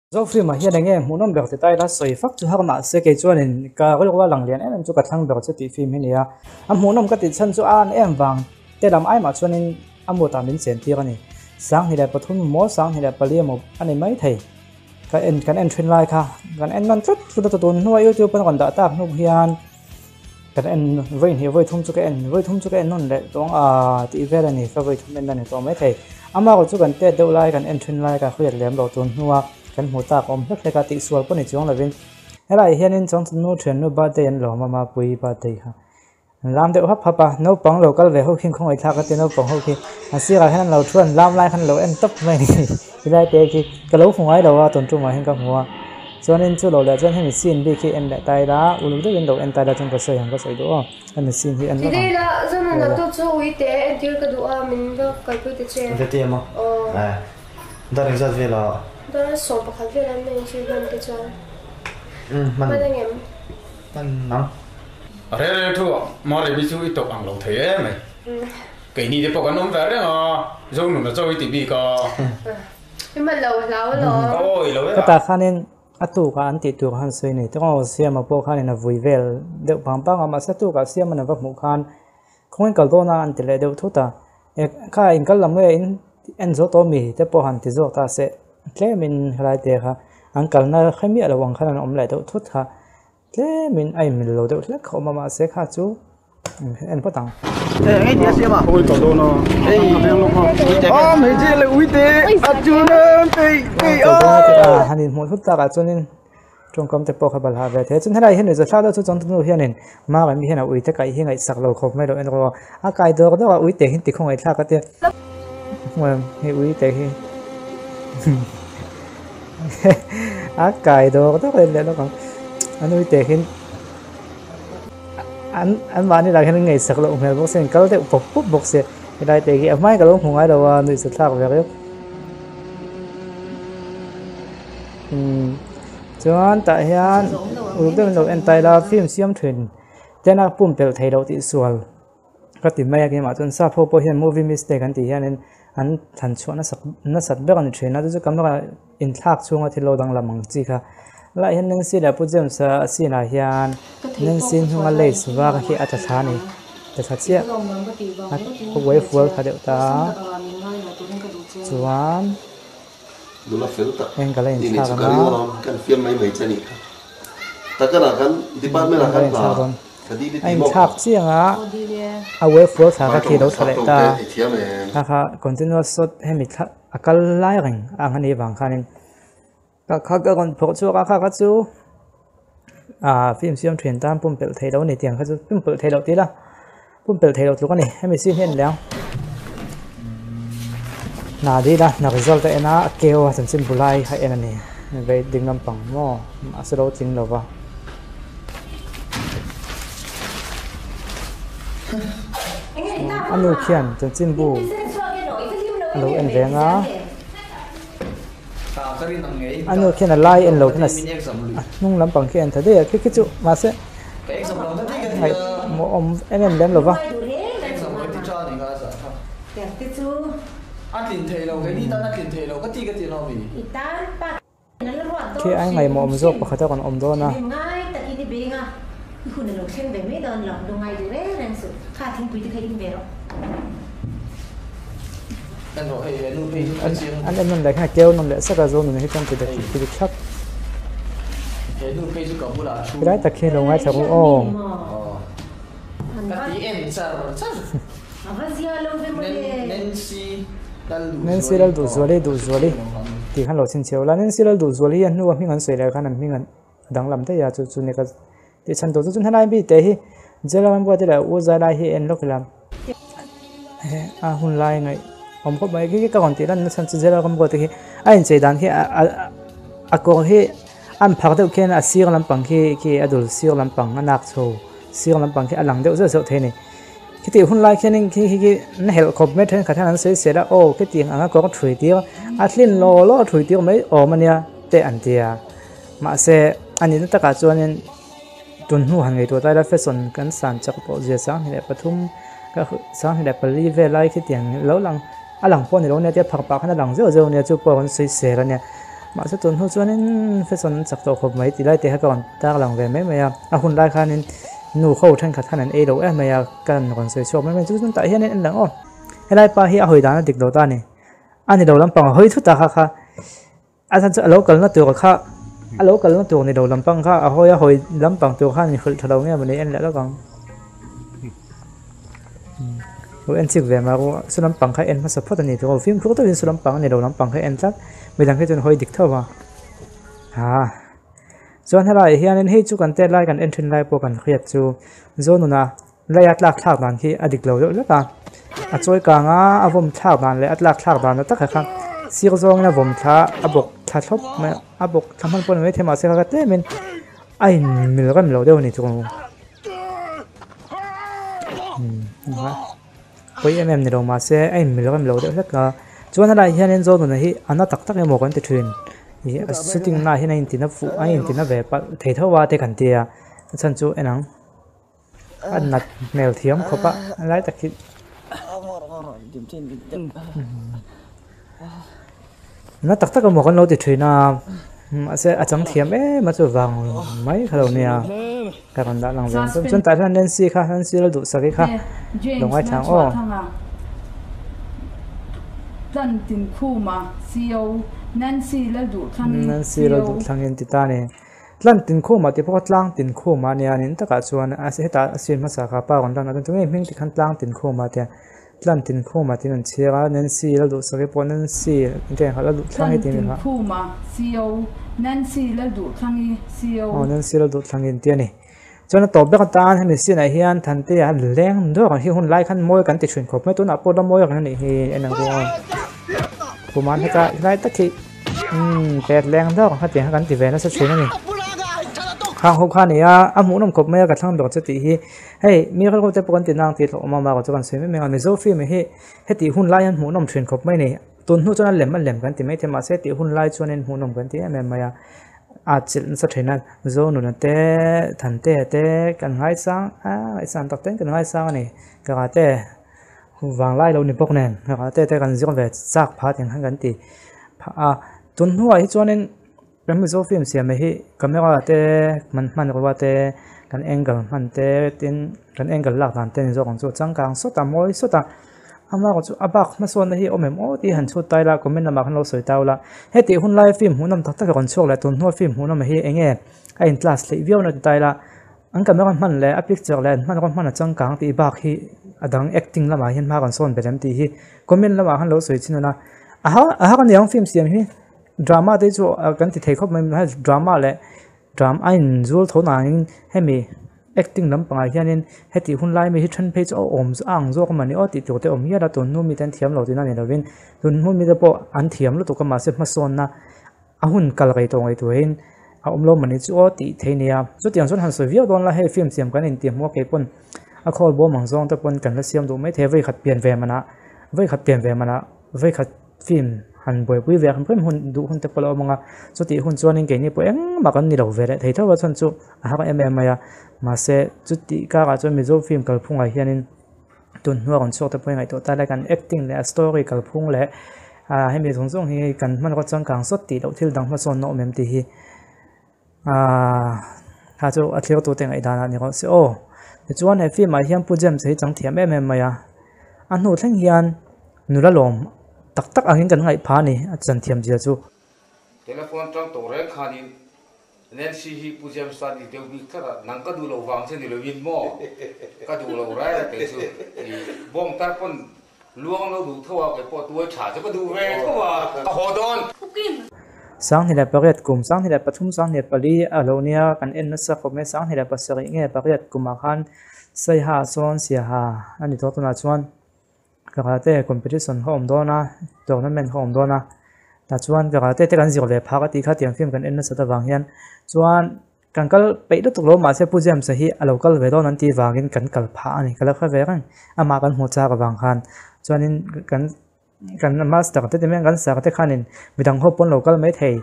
Zofilm ah hian enge hmuhnawm ber ti ta ila sawi fak chu har mahse kei chuanin ka rilru a lang lian em em chu ka thlang ber che tih film hi nia. A hmuhnawm ka tih chhan chu a an em vang te lam ai mah chuanin a mut ah min chen tir a ni. 2003 maw 2004 emaw a ni mai thei. Ka en kan en thin lai kha kan en nawn tlut tlut a tun hnuah youtube an rawn dah tak hnu hian kan en vawi hnih vawi thum chu ka en vawi thum chu ka en nawn leh tawng a tih vel a ni ka vawi thum en na ni tawh mai thei. Amaherawh chu kan tet deuh lai kan en thin lai ka hriat lem loh tun hnua kan hmuh tak awm hlek hlek a tihsual pawh ni chuang lovin helaiah hianin chawngchunnu thiannu birthday an lawm a mapui birthday kha an lam deuh hap hap a naupang lo kal ve ho khi khawngaih thlak a ti naupang ho khi an sirah hian an lo thu an lam lai khan an lo en tawp mai a ni helai te khi ka lo hmu ngai lo a tun tumah hian ka hmu a chuanin chu lo leh chuan hemi scene bik hi en leh ta ila uluk deuhin lo en ta ila chuan ka sawi ang ka sawi duh aw. Hemi scene hi en vak ang. Zonuna tu chu uite entir ka duh a min va kalpui ta che. Uite te emaw? Aw. Eh. Dar engzat vel a? Dar 11 vel an nei chu hman te chuan. Umm hman. Hman angem? Hman nang. A rel rel thu ah Maremi chu i tawk ang lo thei em mai. Keini te pawh kan awm ve reng a, Zonuna chaw i ti bik a. I hman lo hlau alawm. Awi lo e a. Ka tah khanin A tukah an tih tur han sawi nei tawng a, Siama pawh khanin a vui vel deuh pang pang a, mahse a tukah Siama'n a va hmuh khan khawngaih kal dawn a an ti leh deuh thut a, e kha in kal lam nge in en zawh tawh mi te pawh han ti zawk ta se tlemin helai te kha an kalna hre miah lo ang khan an awm leh deuh thut kha tlemin a inmil lo deuh hlek kha awm a, mahse kha chu en phawt ang. Han inhmuh thut takah chuanin tawngkam te pawh kha balhah ve thei a, chuan helai hian nuihza deuh chu changtunu hianin Marami hian a uite kaih hi ngaihsak lo khawp mai lo en rawh a, a kai dawk dawk a uite hi ti khawngaihthlak a tia hei uite hi a kai dawk dawk a leh lawk ang an uite hi. An an mahni lah hian an ngaihsak loh hmel bawk se an kal deuh pawp pawp bawk se helai te hi a hmai ka lo hmu ngai lo a nuih sa thlak ve reuh umm chuan tah hian uluk deuhin lo en ta ila film siam thin tena pumpelh theih loh tih sual ka ti mai a keimah chuan sap ho pawh hian movie mistake an tih hianin an thlan chhuah nasat nasat ber a ni thin a chu chu camera inthlak chhunga thil lo danglam ang chi kha lai hian Nancy leh Pu James a scene ah hian Nancy hnunga lace var hi a tla thla a ni tla thla chiah a uai fual tha deuh ta a chuan eng ka la inthlak ang a eng ka la inthlak dawn. A inthlak chiang a, a uai fual thla kha khi a lo thla leh ta a, kha kha continuous shot hemi thla a kal lai reng ang a nih vang khanin ka kha ka rawn phawrh chhuak a kha kha chu ah film siam thin tan pumpelh theih loh a ni tiang kha chu pumpelh theih loh tih ila pumpelh theih loh tluk a ni hemi scene hi a ni leh ang hna dil a hna result a en a a keu a chanchin bu lai kha en a ni vei ding lampang maw mahse lo tling lo va. A nu khian chanchinbu a lo en veng a a nu khian a lai en lo khian a hnung lampang khi a en tha daih a khi khi chu mahse ngaihmawh awm em em lem lo va. Khi ai ngaihmawh awm zawk pakhat a rawn awm dawn a. An en nawn leh khan a keu nawn leh sak a, zo nun hi chuan ti dik thlap. Helai tak hi lo ngaithla ru aw. Nancy Lalduhzuali Duhzuali tih khan lo chhinchhiah ula Nancy Lalduhzuali hi a hnua hming an sawi leh khan an hming an danglam daih a chu chu ni ka tih chhan tur chu chuan helai mi te hi Jailam an buaite leh U Zailai hi en lawk ila a hun lai ngaih awm khawp mai khi ka rawn tih lan na chhan chu Jailam an buaite khi a inchei dan khi a kawr hi an phar deuh khian a sir lampang khi khi a dul sir lampang a nak chho sir lampang khi a lang deuh zeuh zeuh thei a ni. Khiti hun lai khianin khi khi khi na helh khawp mai thenkhat hian an sawi sel a aw khitiang anga kawng thui tir a hlin law law thui tir mai awm ania te an ti a mahse a nihna takah chuanin tun hnu han ngaihtuah ta ila fashion kan san chak tawh zia 2003 ka 2004 vel lai khitiang lo lang a lang pawh a ni lo ania tia phak pah khan a lang zeuh zeuh ania chu pawh an sawi sel ania. Mahse tun hnu chuanin fashion an chak tawh khawp mai ti lai te kha ka rawn tar lang ve mai mai a. A hun lai khanin nu ho thenkhat khan an ei lo em mai a, ka rawn sawi chhuak mai mai chu. Chuan tah hianin en lang aw, helai pa hi a hawi dan a dik lo ta a ni. A ni lo lampang a hawi thut a kha kha a chhan chu a lo kalna tur kha a lo kalna tur ni lo lampang kha a hawi a hawi lampang tur khan in hrilh tha lo nge mawni en leh lawk ang. Lo en chik ve mah ru su lampang kha en hmasa phawt a ni tawh aw fimkhur deuhin su lampang a ni lo lampang kha en tlat midang hi chuan hawi dik tho a ha chuan helaiah hianin hei chu kan tet lai kan en thin lai pawh kan hriat chu Zonuna laia tlak thlak dan khi a dik lo deuh hlek a a chawi kang a a vawm thlak dan leh a tlak thlak dan na tak kha sir zawngin a vawm thla a bawk thla thlawp mai a bawk thla hman pawh ni maithei mahse kha tlemin a inmil rem lo deuh a ni chu. Pawi em em ni lo mahse a inmil rem lo deuh hlek a chuan helaiah hianin Zonuna hi a na tak tak emaw kan ti thin ih a shooting naah hian a intina fuh a intina ve palh thei tho a te kan tia a chhan chu en ang a nat hmel thiam khawp a helai tak hi Na tak tak emaw kan lo ti thin a mahse a chang thiam em a chuvang mai kha lo nia ka rawn dah lang ve ang chuan tah hian Nancy kha Nancy la duhsak i kha lo ngaithla ang aw. Nancy la duhthlangin ti ta a ni tlan tin khumah tih pawh kha tlang tin khumah a nia nin takah chuan hetah a scene hmasa kha pa rawn lan a tunge hming tikhan tlang tin khumah tia. Tlan tin khumah tin an chhiar a, Nancy la duhsak i pawh Nancy engtin kha la duh thlang i tin kha. Tlan tin khumah CO Nancy la duh thlang i CO. Aw Nancy la duh thlang i inti a ni. Chuan a tawp ber atan hemi scene ah hian Thantea a leng dawr ang hi hun lai khan mawi kan ti thin khawp mai tunah pawh la mawi reng a nih hi en ang ruang. Kuman heta helai tak hi umm pek leng dawr ang kha tiang kha kan ti ve nasa thin a ni. Khang ho kha a ni a, a hmuhnawm khawp mai a ka thlang ber che tih hi. Hei, mi rilru te pawh kan ti nang tih hlauhawm a, mahrawh chu kan sawi mai mai a, Mizo film hi heti hun lai hian hmuhnawm thin khawp mai ni. Tun hnu chuan a lem a lem kan ti mai thei mahse tih hun lai chuanin hmuhnawm kan ti em em mai a, a chilh nasa thin a, Zo nuna te, Thantea te kan ngaisang a, ngaihsan tak ten kan ngaisang a ni. Karate vanglai lo ni bawk nen karate te kan zir ve chak phah tih ang khan kan ti phah a, tun hnuah hi chuanin. Kan Mizo film siam hi camera te man hmanrua te kan angle hman te tin kan angle lak dan te ni zawk ang chu a changkang sawt a mawi sawt a amaherawh chu a bak hmasawnna hi a awm em aw tih han chhut ta ila comment lamah khan lo sawi ta ula heti hun laia film hmuhnawm tak tak a rawn chhuak leh tun hnua film hmuhnawm hi eng nge a in class hleih viau na ti ta ila an camera hman leh a picture leh an hmanraw hman a changkang tih bak hi a dang acting lamah hian hma kan sawn belh em tih hi comment lamah khan lo sawi chin a a har aniang film siam hi. Drama te chu kan ti thei khawp mai hei drama leh dram a in zul tho nangin hemi acting lampangah hianin heti hun lai mi hi then phei chu a awm a ang zawk a mawni aw tih tur te awm hial a tun hnu mite an thiam lo tihna ni lovin tun hnu mite pawh an thiam lutuk a mahse hmasawnna a hun kal rei tawh ngaihtuahin a awm lo mawni chu aw tih thei nia chutiang chuan han sawi viau dawn la hei film siam kan intih hmuh a keipawn a khawl bawm ang zawng te pawn kan la siam duh maithei a vawikhat pian ve manah vawikhat pian ve manah vawikhat. Film han buaipui ve ang rem hun duh hun te pawh a awm ang a, chutih hun chuanin keini pawh engmah kan ni lo ve leh thei tho a chhan chu a har em em mai a, mahse chutih karah chuan Mizo film kalphungah hianin tun hnua rawn chhuak te pawh hi ngaihtuah ta ila kan acting leh a story kalphung leh ah hemi zawng zawng hi kan hmanraw changkang sawt tih loh thil dang hmasawnna awm em tih hi ah kha chu a thlir tute ngaihdan ah ni rawh se aw. Tichuan he film ah hian Pu James hi chang thiam em em mai a, a hnu thleng hian. Nula lawm tak tak angin kan ngaih phah a ni, a chan thiam zia chu. Telephone tang tawh reng khanin Nancy hi Pu James tan i deuh bik tlat a, nang ka duh loh vang che ni loin maw ka duh lo rai a kei chu i bawng tar pawn luang lo duh tho a, kei pawh tuai tha chu ka duh ve tho a, ka haw dawn. 2008 kum, 2003, 2004 a lo nia kan en nasa khawp mai, 2007 nge pariat kumah khan Saiha sawn Siaha a ni tawh tunah chuan. Karate competition kha awm dawn a, tournament kha awm dawn a, tah chuan karate te kan zir ve phak a tih kha tiang film kan en nasat avang hian chuan kan kal peih lutuk lo mahse Pu James-a hi a lo kal ve dawn an tih vangin kan kal phah a ni ka la hre ve reng amah kan hmuh chak avang khan chuanin kan kan master te ti mai ang kan sir te khanin midang ho pawn lo kal mai thei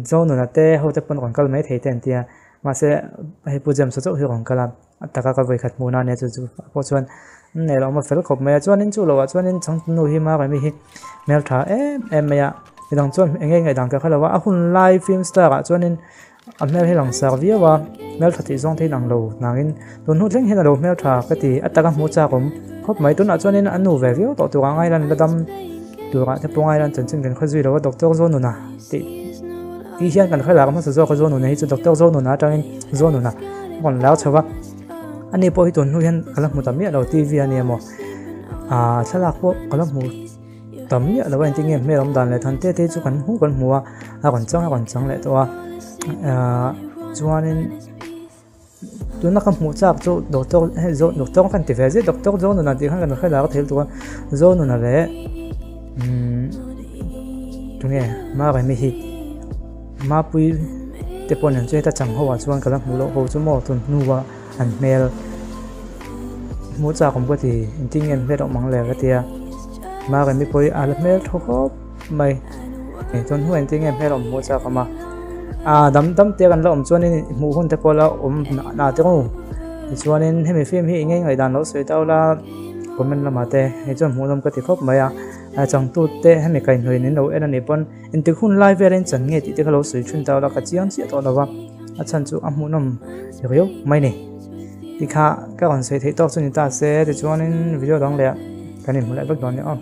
Zonuna te ho te pawn rawn kal mai thei te an ti a mahse hei Pu James-a chauh hi a rawn kal a. A taka ka vawikhat hmuh na ania chu chu pawh chuan an nei lo awm a fel khawp mai a chuanin chu loh ah chuanin changtunu hi Maremi hi hmeltha em em mai a. Midang chuan eng nge ngaihdan ka hre lo a, a hun lai film star ah chuanin a hmel hi lang sar viau a, hmeltha tih zawng te hi lang lo nangin tun hnu thleng hian a lo hmeltha ka ti, a taka hmuh chak awm khawp mai. Tunah chuanin a nu ve viau tawh turah ngai lan la dam turah te pawh ngai lan chanchin kan hre zui lo a, Doctor Zonuna tih tih hian kan hre lar hmasa zawk a, Zonuna hi chu Doctor Zonuna atangin Zonuna a rawn lar chho va, ani pawh hi tun hnu hian ka la hmu ta miah lo T V a ni emaw ah thlalak pawh ka la hmu. Tam miah lo a engtin nge hmel awm dan leh than te te chu kan hmuh kan hmu a a rawn chang a rawn chang leh tawh a ahh chuanin tuna ka hmuh chak chu doctor hei zo doctor kan ti ve zet doctor Zonuna tih khan kan hre lar thei lutuk a Zonuna leh umm tunge Maremi hi Mapuii te pawh nen chu heta chang ho ah chuan ka la hmuh loh ho chu maw tun hnuah an hmel hmuh chak awm ka ti engtin nge an hmel awm ang le ka tia Maremi pawh hi a la hmel thaw khawp mai tun hnuah engtin nge hmel awm hmuh chak awm a ah dam dam te kan la awm chuanin hmuh hun te pawh la awm nah te u tichuanin hemi film hi eng nge ngaihdan lo sawi tau la comment lamah te hei chuan hmuh nawm ka ti khawp mai a a changtu te hemi kaihhnawih in lo en a nih pawn engtik hun lai velin chan nge tih te kha lo sawi thin tau la ka chiang chiah tawh lo va. A chhan chu a hmuhnawm riau mai ni. Tikha ka rawn sawi theih tawk chu ni ta se tichuanin video dang leh kan inhmu leh vek dawn nia aw.